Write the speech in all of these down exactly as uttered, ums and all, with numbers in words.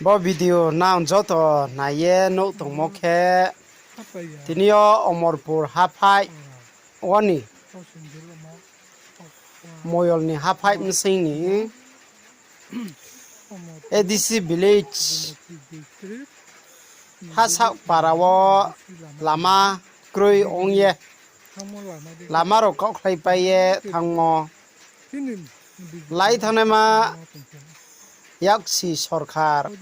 Bo video nang joto nai ye nuh tongmo khe, tini yo Omorpur haphaih wo ni Moyol ni haphaih bsing ni A D C village Hasaoh para wo lama kroi ong ye, lama rao kaohkhlaipai ye thanngmo, lai thanngnaima yaksi sorkar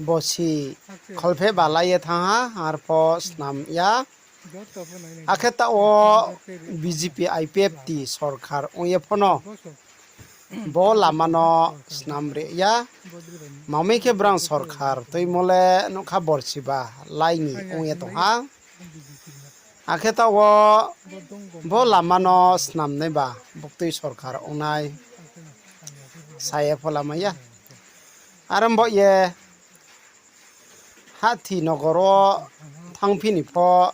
bosi kholpheh ba lai ye thanng ha, arpho snam ya. Akhe taoh wo B J P I P F T sorkar ong ye pho no bo lama no snam ri ya. Mamoi khe brang sorkar tuimo le nougkha borsi ba lai ni ong ye tong ha. Akhe taoh wo bo lama no snamnai ba buktui sorkar ongnai sa ye pho lama ya. Are bo ye Hathi nogor wo thanngphi ni pho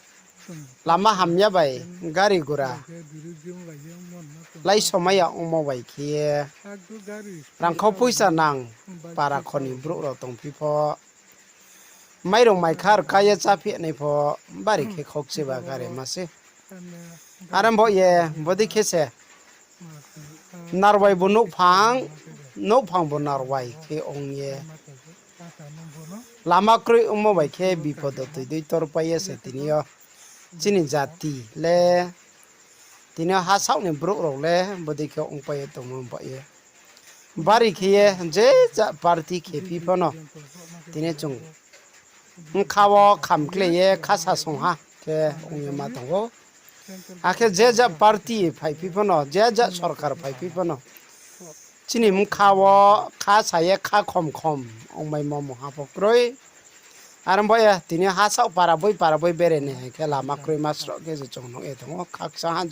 lama hamya bai gari gura lai somai ya ongmo bai khe ye rangkhau poisa nang para kho ni brouh rao tongphi pho, mairung maikha rka ye cháphi nai pho bari khe khokcheba gari ma se. Are bo ye bodei khe se narwai bo nouhphang, nouhphang bo narwai khe ong ye lama kroi ongmo bai khe bipodo toi dei torpai ye se tini yo chini jati le, tini yo hasaoh ni brouh rao le bodei khe ongpai ye tongmo bai ye. Bari khe ye je ja party khephi pho no tini chung bkha wo khamkle ye khasa song ha khe ong ye ma tong ou. Akhe je ja party phaiphi pho no, je ja sorkar phaiphi pho no, chini bkha wo khasa ye kha khom khom ongmaimo mungha pho kroi. Are bo ye tini hasaoh para boi para boi bere ni hai khe lama kroima sroh khe se chung nuh ye tong ou, khakchang ha.